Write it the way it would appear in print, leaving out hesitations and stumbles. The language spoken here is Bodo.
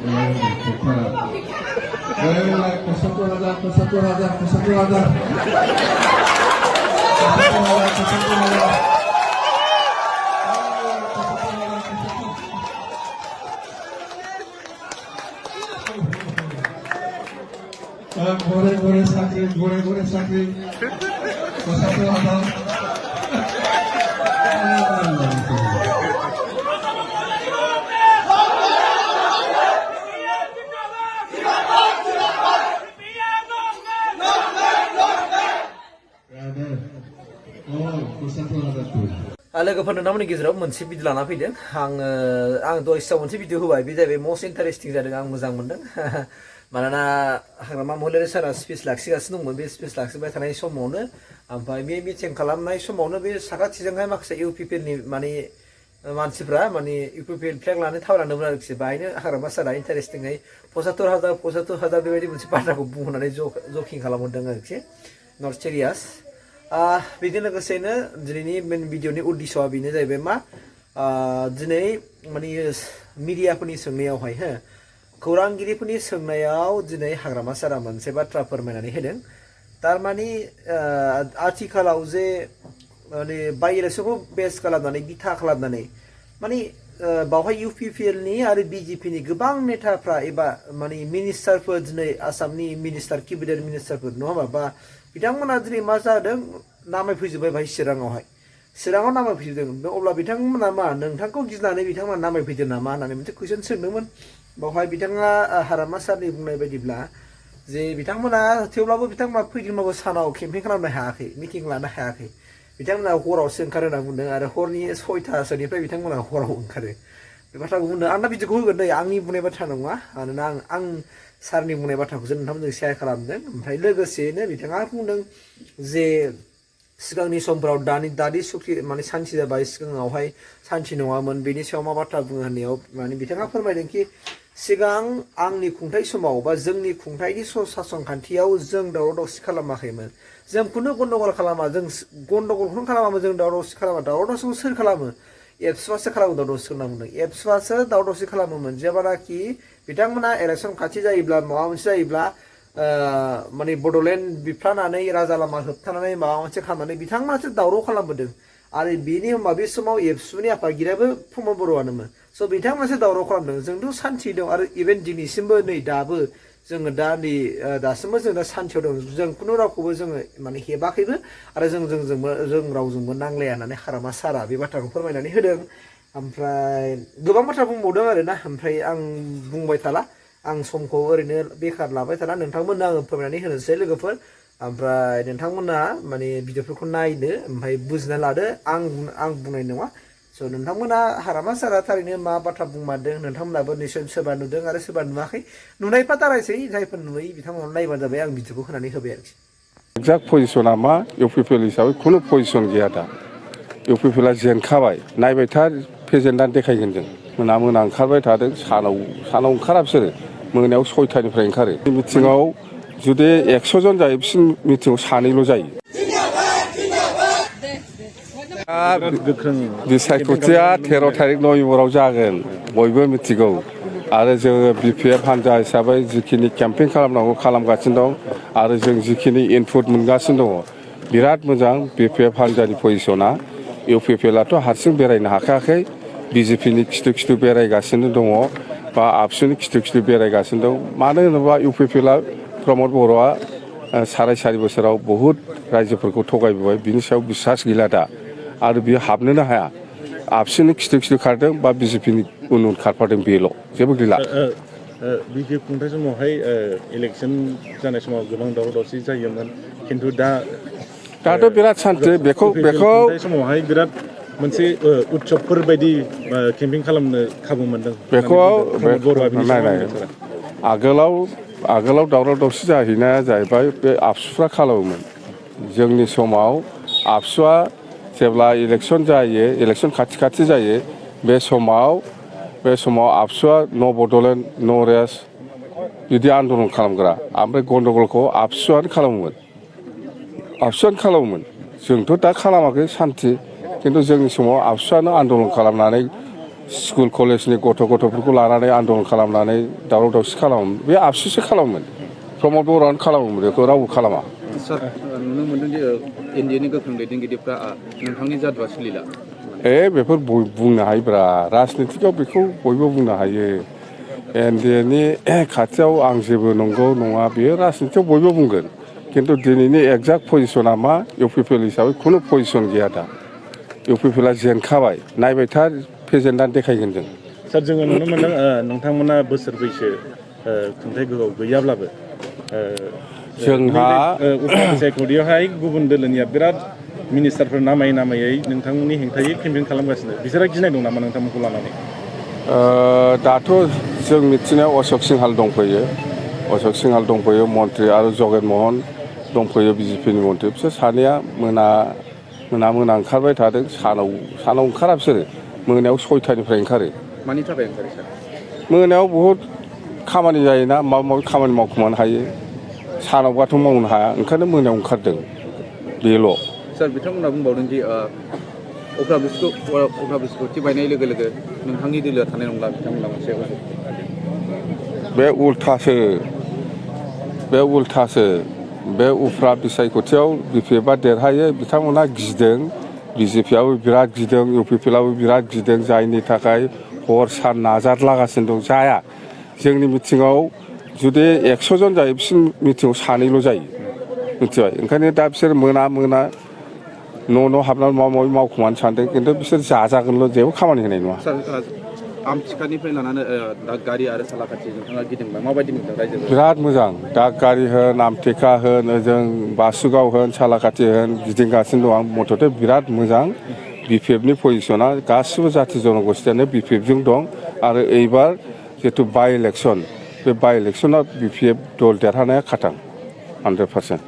Boleh sakit. Satu ada. लोगोफोरनो नामनि गेजेराव मोनसे भिडिअ लाना फैदों आं दहाय सिगाङाव मोनसे भिडिअ होबाय बे जाहैबाय मस्ट इन्टारेस्टिं जादों आं मोजां मोनदों मानोना हाग्रामा महिलारि सारा स्पिच लाखिगासिनो दंमोन बे स्पिच लाखिबाय थानाय समावनो ओमफ्राय बे मिटिं खालामनाय समावनो बे साखाथिजोंहाय माखासे इउपिपिएलनि माने मानसिफ्रा माने इउपिपिएल फ्लेग लानानै थाबायलांदोंमोन आरोखि बाहायनो हाग्रामा सारा इन्टारेस्टिङै 75,000 बेबायदि मोनसे बाथ्राखौ बुंनानै जकिं खालामहरदों आरोखि नट सिरियास बिदिनो लोगोसेनो दिनैनि मेन भिडिअनि उद्देश्यआ बेनो जाहैबाय मा दिनै माने मिडियाफोरनि सोंनायावहाय खौरांगिरिफोरनि सोंनायाव दिनै हाग्रामा सारा मोनसे बाथ्रा फोरमायनानै होदों थारमाने आथिखालाव जे माने बाइ इलेक्सनखौ बेस खालामनानै बिथा खालामनानै माने बावहाय इउपिपिएलनि आरो बिजेपिनि गोबां नेताफ्रा एबा माने मिनिस्टारफोर दिनै आसामनि मिनिस्टार केबिनेट मिनिस्टारफोर नङा होमबा बा बिथांमोना दिनै मा जादों नामायफैजोब्बाय बाहाय चिराङाव नामायफैजोबदों अब्ला बिथांमोना मा नोंथांखौ गिनानै बिथांमोना नामायफैदों नामा होननानै मोनसे कुइसन सोंदोंमोन बावहाय बिथाङा हाग्रामा सारनि बुंनाय बायदिब्ला जे बिथांमोना थेवब्लाबो बिथांमोना फैदोंबाबो सानाव केम्पेइन खालामनो हायाखै मिटिं लानो हायाखै बिथांमोना हरावसो ओंखारो होनना बुंदों आरो हरनि 6थासोनिफ्राय बिथांमोना हराव ओंखारो बे बाथ्राखौ बुंदों आंना भिडिअखौ होगोन नै आंनि बुंनाय बाथ्रा नङा मानोना आं सारनि बुंनाय बाथ्राखौसो नोंथांमोनजों शेयार खालामदों ओमफ्राय लोगोसेनो बिथाङा बुंदों जे सिगांनि समफोराव दानि सुखि माने सान्थि जाबाय सिगाङावहाय सान्थि नङामोन बेनि सायाव मा बाथ्रा बुङो होननायाव माने बिथाङा फोरमायदोंखि सिगां आंनि खुंथाय समाव बा जोंनि खुंथायनि सासन खान्थियाव जों दावराव दावसि खालामाखैमोन जों खुनु गन्डगल खालामा जों गन्डगलखौनो खालामामोन जों दावराव दावसि खालामा दावराव दावसिखौ सोर खालामो एबसुआसो खालामो दावराव दावसि होनना बुंदों एबसुआसो दावराव दावसि खालामोमोन जेब्लानाखि बिथांमोना इलेक्सन खाथि जायोब्ला माबा मोनसे जायोब्ला माने बड'लेण्ड बिफ्लानानै राजा लामा होबथानानै माबा मोनसे खालामनानै बिथांमोनासो दावराव खालामबोदों आरो बेनि उनाव बे समाव एबसुनि आफादगिरियाबो प्रमद बर'आनोमोन स' बिथांमोनासो दावराव खालामदों जोंथ' सान्थि दं आरो इभेन दिनैसिमबो नै दाबो जोङो दा नै दासिमबो जों दा सान्थियाव दं जों खुनु रावखौबो जोङो माने हेबाखैबो आरो जों रावजोंबो नांलाया होननानै हाग्रामा सारा बे बाथ्राखौ फोरमायनानै होदों ओमफ्राय गोबां बाथ्रा बुंबावदों आरोना ओमफ्राय आं बुंबाय थाला आं समखौ ओरैनो बेखार लाबाय थाला नोंथांमोननो आङो फोरमायनानै होनोसै लोगोफोर ओमफ्राय नोंथांमोना माने भिडिअफोरखौ नायदो ओमफ्राय बुजिना लादो आं बुंनाय नङा स' नोंथांमोना हाग्रामा सारा थारैनो मा बाथ्रा बुंमारदों नोंथांमोनाबो निसय सोरबा नुदों आरो सोरबा नुवाखै नुनायफ्रा दारायसै जायफोर नुयै बिथांमोना नायबानो जाबाय आं भिडिअखौ होनानै होबाय आरोखि एक्जाक्ट पजिसना मा इउपिपिएल हिसाबै खुनु पजिसन गैया दा इउपिपिएलआ जेनखाबाय नायबाय था प्रेजेन्टआ देखायगोन जों मोना ओंखारबाय थादों सानाव ओंखारा बिसोरो मोनायाव 6थानिफ्राय ओंखारो मिटिङाव जुदि 100 जन जायो बिसोर मिटिङाव सानैल' जायो बिसायख'थिया 13 थारिख नभेम्बराव जागोन बयबो मिथिगौ आरो जोङो बिपिएफ हान्जा हिसाबै जिखिनि केम्पेइन खालामनांगौ खालामगासिनो दं आरो जों जिखिनि इनपुट मोनगासिनो दङ बिराद मोजां बिपिएफ हान्जानि पजिसना इउपिपिएलआथ' हारसिं बेरायनो हाखायाखै बिजेपिनि खिथु बेरायगासिनो दङ बा आबसुनि खिथु बेरायगासिनो दं मानो होनोबा इउपिपिएलआ प्रमद बर'आ 4.5 बोसोराव बहुद रायजोफोरखौ थगायबोबाय बिनि सायाव बिसास गैला दा आरो बियो हाबनोनो हाया आबसुनि खिथु खारदों बा बिजेपिनि उन खारफादों बेल' जेबो गैला बिजेपि खुंथाय समावहाय इलेक्सन जानाय समाव गोबां दावराव दावसि जायोमोन खिन्थु दाथ' बिराद सान्थि बेखौ समावहाय बिराद मोनसे उत्सबफोर बायदि केम्पेइन खालामनो खाबु मोनदों बेखौ आगोलाव दावराव दावसि जाहैनाया जाहैबाय बे आबसुफ्रा खालामोमोन जोंनि समाव आबसुआ जेब्ला इलेक्सन खाथि जायो बे समाव आबसुआ न' बड'लेण्ड न' रेस्ट बिदि आन्दलन खालामग्रा ओमफ्राय गन्डगलखौ आबसुआनो खालामोमोन जोंथ' दा खालामाखै सान्थि खिन्थु जोंनि समाव आबसुआनो आन्दलन खालामनानै स्कुल कलेजनि गथ'फोरखौ लानानै आन्दलन खालामनानै दावराव दावसि खालामोमोन बे आबसुसो खालामोमोन प्रमद बर'आनो खालामोमोन बेखौ रावबो खालामा सार नुनो मोनदों दि एनडिएनि गोख्रों दैदेनगिरिफ्रा नोंथांनि जादुआ सोलिला बेफोर बुंनो हायोब्रा राजनितिकआव बेखौ बयबो बुंनो हायो एनडिएनि खाथियाव आं जेबो नंगौ नङा बेयो राजनितिकआव बयबो बुंगोन खिन्थु दिनैनि एक्जाक्ट पजिसना मा इउपिपिएल हिसाबै खुनु पजिसन गैया दा इउपिपिएलआ जेनखाबाय नायबाय था प्रेजेन्टआ देखायगोन जों सार जोङो नुनो मोनदों नोंथांमोना बोसोरब्रैसो खुंथाइ गोहोआव गैयाब्लाबो जोंहा उफ्रा बिसायख'थियावहाय गुबुन दोलोनिया बिराद मिनिस्टारफोर नामायै नोंथांमोननि हेंथायै केम्पेइन खालामगासिनो बिसोरहा गिनाय दं नामा नोंथांमोनखौ लानानै दाथ' जों मिथिनायाव अशक सिंहाल दंफैयो मन्त्रि आरो जगेन महन दंफैयो बिजेपिनि मन्त्रि बिसोर सानैया मोना ओंखारबाय थादों सानाव ओंखारा बिसोरो मोनायाव 6टानिफ्राय ओंखारो मानि थाखाय ओंखारो सार मोनायाव बहुद खामानि जायोना माबा माबि खामानि मावखुमानो हायो सानावबाथ' मावनो हाया ओंखायनो मोनायाव ओंखारदों बेल' सार बिथांमोना बुंबावदों दि अब्ला बिस्कुटि बायनाय लोगो लोगो नोंथांनि दोलोआ थानाय नंला बिथांमोना मोनसे बे उल्थासो बे उफ्रा बिसायख'थियाव बिपिएफआ देरहायो बिथांमोना गिदों बिजेपिआबो बिराद गिदों इउपिपिएलआबो बिराद गिदों जायनि थाखाय हर सान नाजालागासिनो दं जाया जोंनि मिटिङाव जुदि 100 जन जायो बिसोर मिटिङाव सानैल' जायो मिथिबाय ओंखायनो दा बिसोर मोना न' हाबनानै माबा माबि मावखुमानो सानदों खिन्थु बिसोर जाजागोनल' जेबो खामानि होनाय नङा आमथिखानिफ्राय लानानै दागगारि आरो सालाकाथि नोंथाङा गिदिंबाय माबायदि मोनदों रायजो बिराद मोजां दागगारि होन आमथेखा होन ओजों बासुगाव होन सालाकाथि होन गिदिंगासिनो दं आं मथथे बिराद मोजां बिपिएफनि पजिसना गासिबो जाथि जनगोष्ठियानो बिपिएफजों दं आरो एबार जितु बाइ इलेक्सन बे बाइ इलेक्सनाव बिपिएफ दल देरहानाया खाथां 100%।